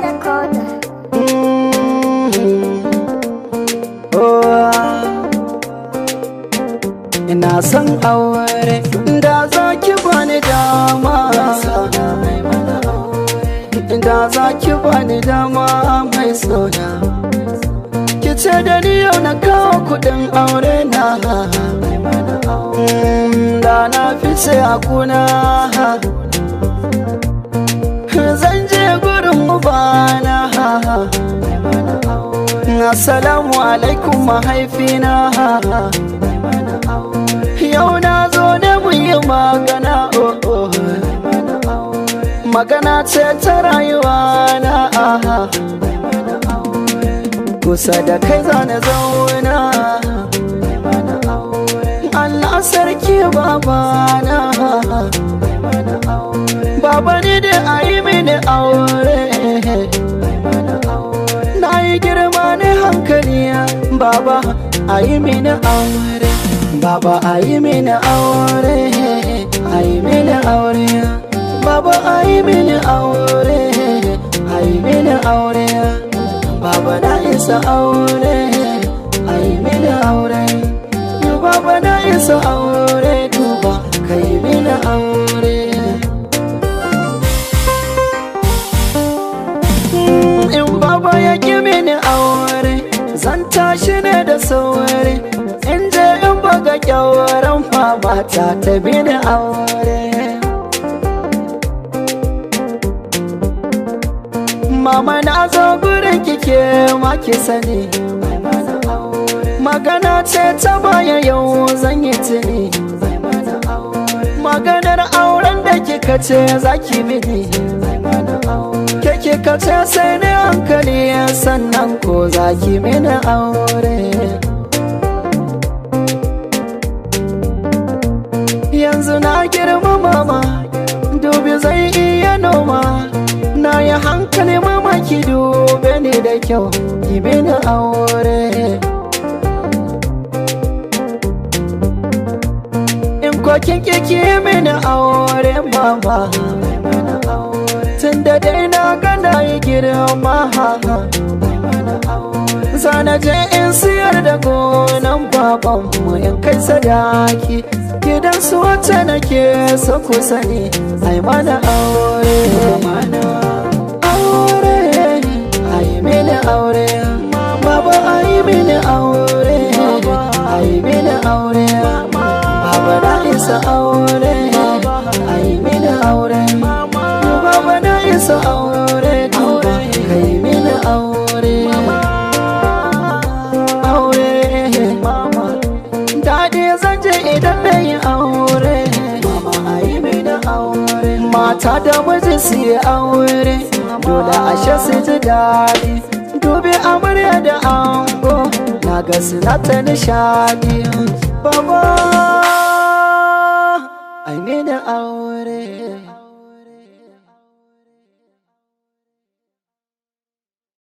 Recorder. Ina son aure da za ki bani dama, da za ki bani dama mai sona. Ki ce da ni yau na kawo kudin aure na, da na fice a kuna. Zan je gurin ubana. Assalamu alaikum mahaifina. Yau na zo ne mu yi magana, oh oh. Magana ce ta rayuwa na. Kusa da kai zane zauna. Allah sarki babana. Baba, ni da a yi mini aure. Na yi girma ne hankali. Baba, a yi mini aure. Baba, a yi mini aure. A yi mini aure. Baba, a yi mini aure. A yi mini aure. Baba, na isa aure. A yi mini aure. Baba, na isa aure. Duba ka yi mini aure. In baba ya ki mini aure, zan tashi ne da sauri in je in buga kyauran mata ta mini aure. Mama, na zo gurin kike ma ki sani. Magana ce ta baya yau zan yi tuni. Maganar auren da kika ce za ki mini. Ke kika ce sai ne hankali, sannan ko za ki mini aure. Yanzu na girma mama, dubi zai iya noma. Na yi hankali mama, ki dube ni da kyau, ki mini aure. In ko kin ki ki mini aure mama, tun da dai na ga na yi girma. Zana je in siyar da gonan babanmu in kai sadaki gidan su wacce nake so ku sani, ai mana aure. Aure, ai mini aure. Baba, ai mini aure. Ai mini aure. Baba, na isa aure. Ai mini aure. Baba, na isa aure. Duba kai mini aure. Aure mama, daɗi zan je idan na yi aure. Mama, ai mini aure. Mata da miji su yi aure, dole ashe su ji daɗi. Dubi amarya da ango, na ga suna ta nishaɗi.